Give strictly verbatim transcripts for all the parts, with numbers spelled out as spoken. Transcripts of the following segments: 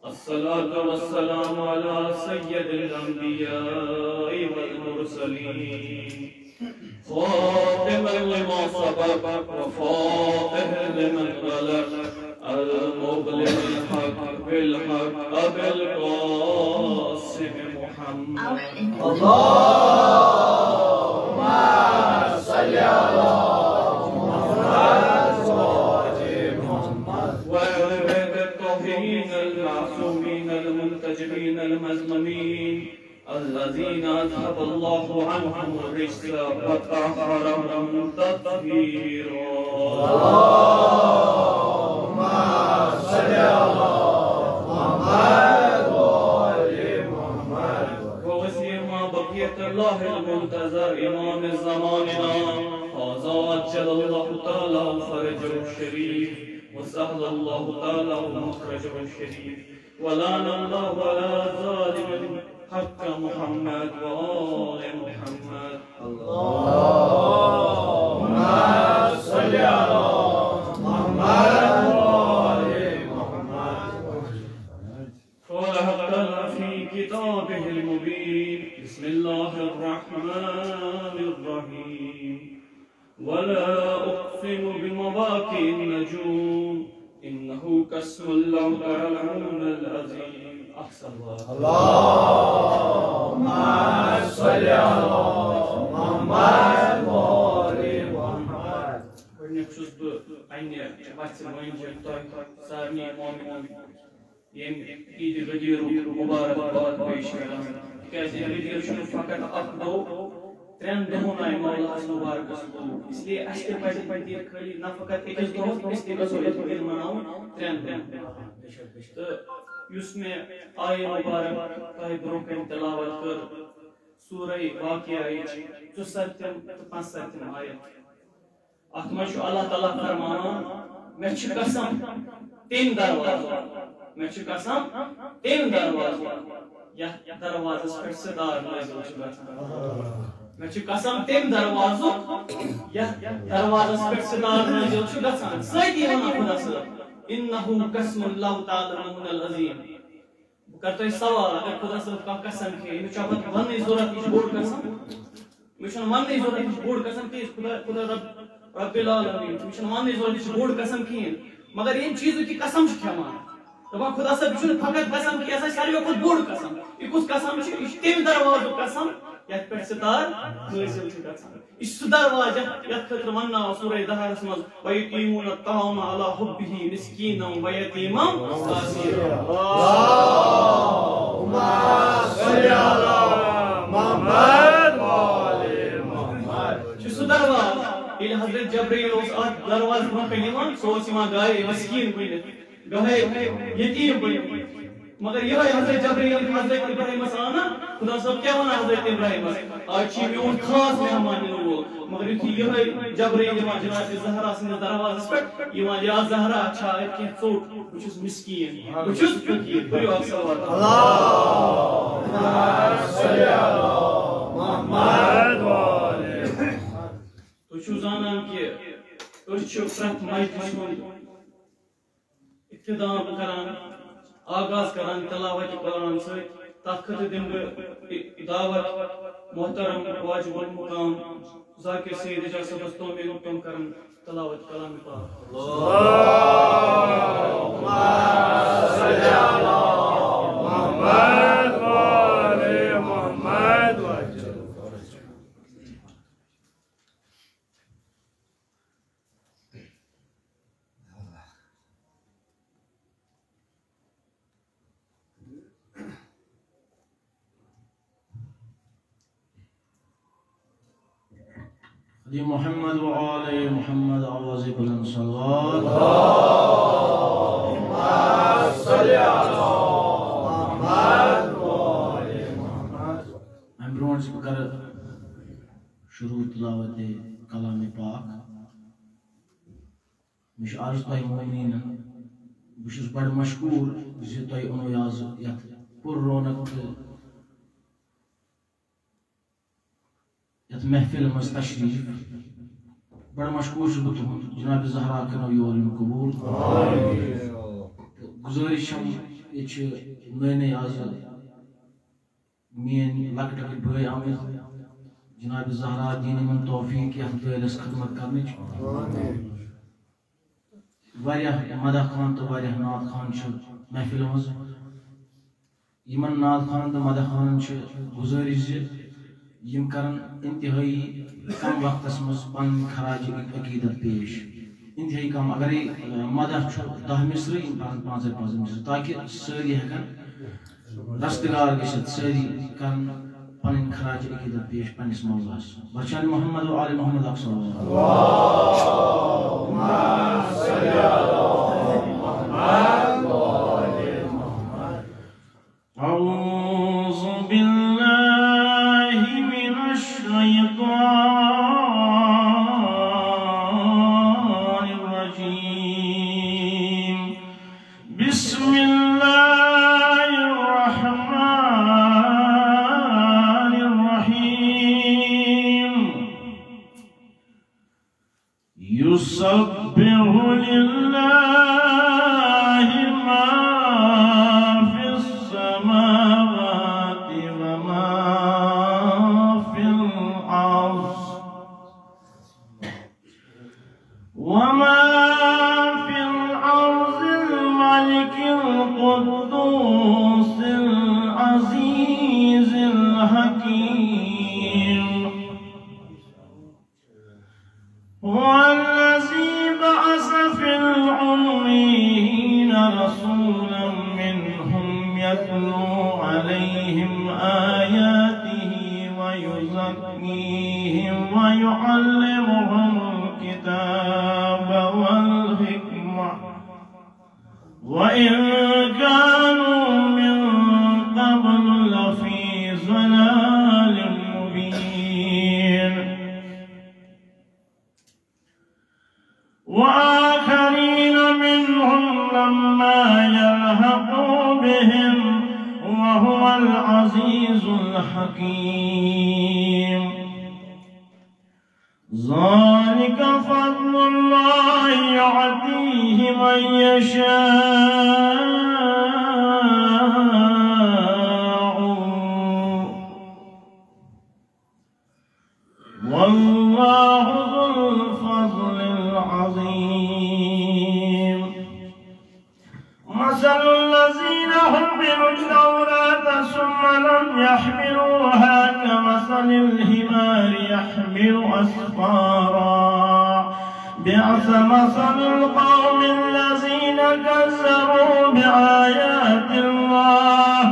الصلاة والسلام على سيد الأنبياء والمرسلين، خاتم لما سبق وفاتح لمن غلق، المبلغ الحق بالحق أبي القاسم محمد. اللهم صل على محمد وآل بيت الطاهرين المعصومين المنتجبين المزممين، الذين أذهب الله عنهم الرجس وطهرهم تطهيرا. اللهم صل على محمد وآل محمد. ووسيما بقية الله المنتظر إمام زماننا هذا، عجل الله تعالى فرجه الشريف وسهل الله تعالى مخرجه الشريف، ولعن الله على ظالم حق محمد وآل محمد. اللهم صل على محمد وآل محمد. قال حقا في كتابه المبين. بسم الله الرحمن الرحيم. ولا أقسم بمواقع النجوم، إنه قسم لو تعلمون عظيم. أحسن الله. اللهم صل على محمد وآل محمد. گۄڈٕنیُک چھُس بہٕ پننہِ وَژھِ مٲنٛزِ تۄہہِ سارنٕے مومنَن ییٚمہِ عیٖدِ غدیٖرُک مُبارک باد پیش کران، تِکیٛازِ یہِ غدیٖر چھُنہٕ فقط اکھ دۄہ، ترٛٮ۪ن دۄہَن آیہِ مولاہَس مُبارکَس لوٗکھ، اس لیے اَسہِ تہِ پَزِ غدیٖر خٲلی نہ فقط أکِس دۄہَس، أسۍ تہِ گژھو یہِ غدیٖر مَناوُن ترٛٮ۪ن دۄہَن۔ تہٕ یُس مےٚ آیہِ مُبارک تۄہہِ برٛونٛہہ کَنہِ تِلاوت کٔر، سورہ واقعہ یِچ ژُسَتتِم تہٕ پانٛژسَتتِم آیت۔ اتھ منٛز چھُ اللہ تعالیٰ فرماوان، مےٚ چھُ قسم تٔمۍ دروازُک، مےٚ چھُ قسم تٔمۍ دروازُک، یتھ دروازس پٮ۪ٹھ ستار نٲزِل چھُ گژھان۔ مےٚ چھُ قسم تٔمۍ دروازُک، یتھ دروازس پٮ۪ٹھ ستار نٲزِل چھُ گژھان۔ سۭتی ونان خدا صٲب، انہ قسم لو تعلمون عظیم۔ بہٕ کرٕ تۄہہِ سوال، اگر خدا صٲب کانٛہہ قسم کھیٚیہِ، أمِس چھا پتہٕ وننٕچ ضروٗرت، یہِ چھُ بوٚڑ قسم؟ مےٚ چھُنہٕ وننٕچ ضروٗرت، یہِ چھُ بوٚڑ قسم، کیٛازِ خدا، خدا رب، رب العالمین، مےٚ چھُنہٕ وننٕچ ضروٗرت، یہِ چھُ بوٚڑ قسم کِہیٖنۍ۔ مگر ییٚمہِ چیٖزُک یہِ قسم چھُ کھٮ۪وان، دَپان خدا صٲب، یہِ چھُنہٕ فقط قسم کینٛہہ، یہِ چھُ ساروِیو کھۄتہٕ بوٚڑ قسم۔ یہِ کُس قسم چھُ؟ یہِ چھُ تَمہِ دروازُک قسم، یَتھ پٮ۪ٹھ ستار نٲزِل چھُ گژھان۔ یہِ چھُ سُہ دروازٕ، یَتھ خٲطرٕ وَننہٕ آو سورہ دہرَس منٛز، وَيُطْعِمُونَ الطَّعَامَ عَلَىٰ حُبِّهِ مِسْكِينًا وَيَتِيمًا وَأَسِيرًا۔ اللهم صل على محمد وآل محمد۔ چھُ سُہ دروازٕ، ییٚلہِ حضرت جبرائیل اوس اَتھ دروازٕ برٛونٛہہ کَنہِ یِوان، سُہ اوس یِوان گاہے مسکیٖن بٔنِتھ، گاہے یتیٖم بٔنِتھ۔ مگر یِہوٚے حضرت جبرائیل حضرت ابراہیمس آو نا، خدا صٲب کیٛاہ وَنان حضرت ابراہیمس؟ آز چھُ یہِ میون خاص مہمان یِنہٕ وول۔ مگر یُتھُے یِہوٚے جبرائیل یِوان جناب زہرا سٕنٛدِس دروازس پٮ۪ٹھ، یِوان، یا زہرا، چھا اَتہِ کینٛہہ ژوٚٹ؟ بہٕ چھُس مسکیٖن، بہٕ چھُس فقیٖر۔ پٔرِو اکھ صلوات۔ اللهم صل على محمد وآل محمد۔ تُہۍ چھِو زانان کہِ أسۍ چھِ پرٛٮ۪تھ مجلسہِ ہُنٛد اختتام کران، آغاز کران تلاوت قرآن سۭتۍ۔ تتھ خٲطرٕ دِمہٕ بہٕ دعوت محترم واجب المقام ذاکر سید اعجاز صٲبس، تِم یِن، تِم کرن تلاوت کلام پاک۔ اللهم صل على محمد وآل محمد۔ آل محمد وآل محمد، آواز بلند صلوات۔ اللهم صل على محمد وآل محمد۔ امہِ برونٛٹھ زِ بہٕ کرٕ شروع تلاوت کلام پاک، مےٚ چھُ عرض تۄہہِ مومنیٖنن، بہٕ چھُس بڑٕ مشکوٗر زِ تۄہہِ اوٚنوُ آز یتھ پُر رونق تہٕ یتھ محفل منٛز تشریٖف۔ بڑٕ مشکوٗر چھُس بہٕ تُہُنٛد، جناب زہرا کٔرِو یور یُن قبوٗل۔ تہٕ گُزٲرِش چھم، ییٚتہِ چھِ نٔے نٔے آز میٲنۍ لۄکٕٹۍ لۄکٕٹۍ بٲے آمٕتۍ جناب زہرا دِنۍ یِمن توفیٖق یَتھ دٲیرَس خدمت کرنٕچ۔ واریاہ مدح خوان تہٕ واریاہ نعت خوان چھِ محفلہِ منٛز۔ یِمن نعت خوانن تہٕ مدح خوانن چھِ گُزٲرِش زِ یِم کرن انتہٲیی کم وقتس منٛز پنٕنۍ خراج عقیدت پیش۔ انتہٲیی کم، اگرے، ٲ، مدح چھُ دَہ مصرٕ، یِم پرن پانٛژے پانٛژے مصرٕ، تاکہِ سٲری ہٮ۪کن دستگار گٔژھِتھ، سٲری کرن پنٕنۍ خراج عقیدت پیش پننِس مولاہس۔ بچن محمد و آل محمد اکثر۔ اللهم صل على محمد وآل محمد۔ أعوذ بالله من الشيطان الرجيم. بسم الله الرحمن الرحيم. يسبح لله ما في السماوات وما في الأرض، وما في الأرض الملك القدوس العزيز الحكيم. هو الذي بعث في الأميين رسولا منهم يتلو عليهم آياته ويزكيهم ويعلمهم الكتاب والحكمة وإن كانوا من قبل لفي ضلال مبين. وآخرين منهم لما يلحقوا بهم وهو العزيز الحكيم. ذلك فضل الله يؤتيه من يشاء، والله ذو الفضل العظيم. مثل الذين حملوا التوراة ثم لم يحملوها كمثل الحمار يحمل أسفارا، بئس مثل القوم الذين كذبوا بآيات الله،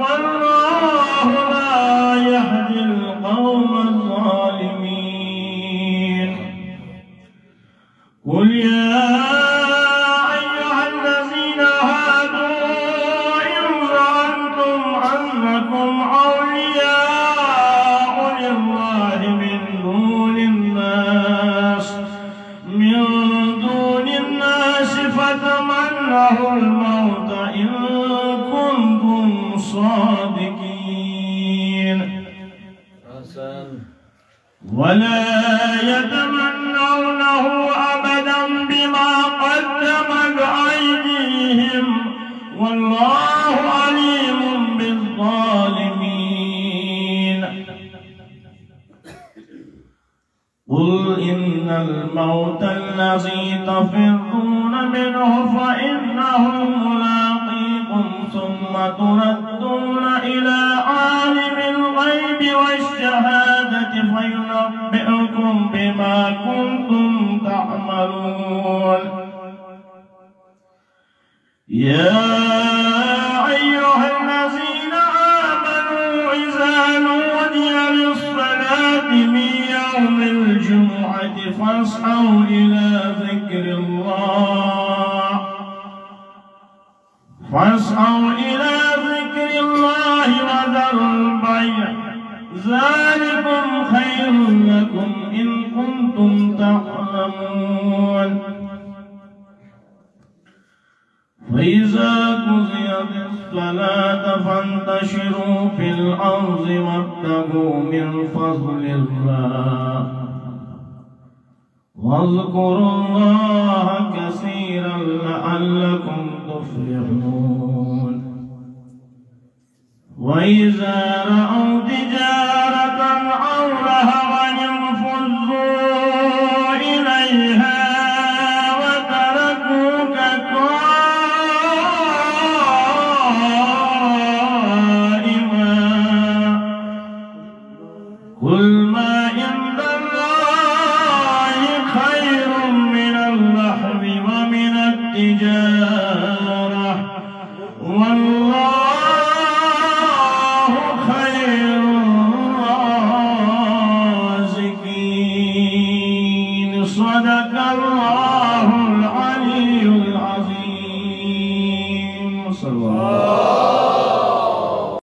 والله لا يهدي القوم الظالمين. قل يا أيها الذين هادوا إن زعمتم أنكم أولياء لله من دون الناس، من دون الناس فتمنوا الموت إن كنتم صادقين. أحسن. ولا يتمنونه أبدا بما قدمت أيديهم، والله عليم بالظالمين. قل إن الموت الذي تفرون منه فإنه ملاقيكم ثم تردون إلى عالم الغيب والشهادة فينبئكم بما كنتم تعملون. يا أيها الذين آمنوا إذا نودي للصلاة من يوم الجمعة فاسعوا إلى ذكر الله، فاسعوا إلى ذكر الله وذروا البيع، ذلكم خير لكم إن كنتم تعلمون. فإذا قضيت الصلاة فانتشروا في الأرض وابتغوا من فضل الله، واذكروا الله كثيرا لعلكم يصفون. وإذا رأوا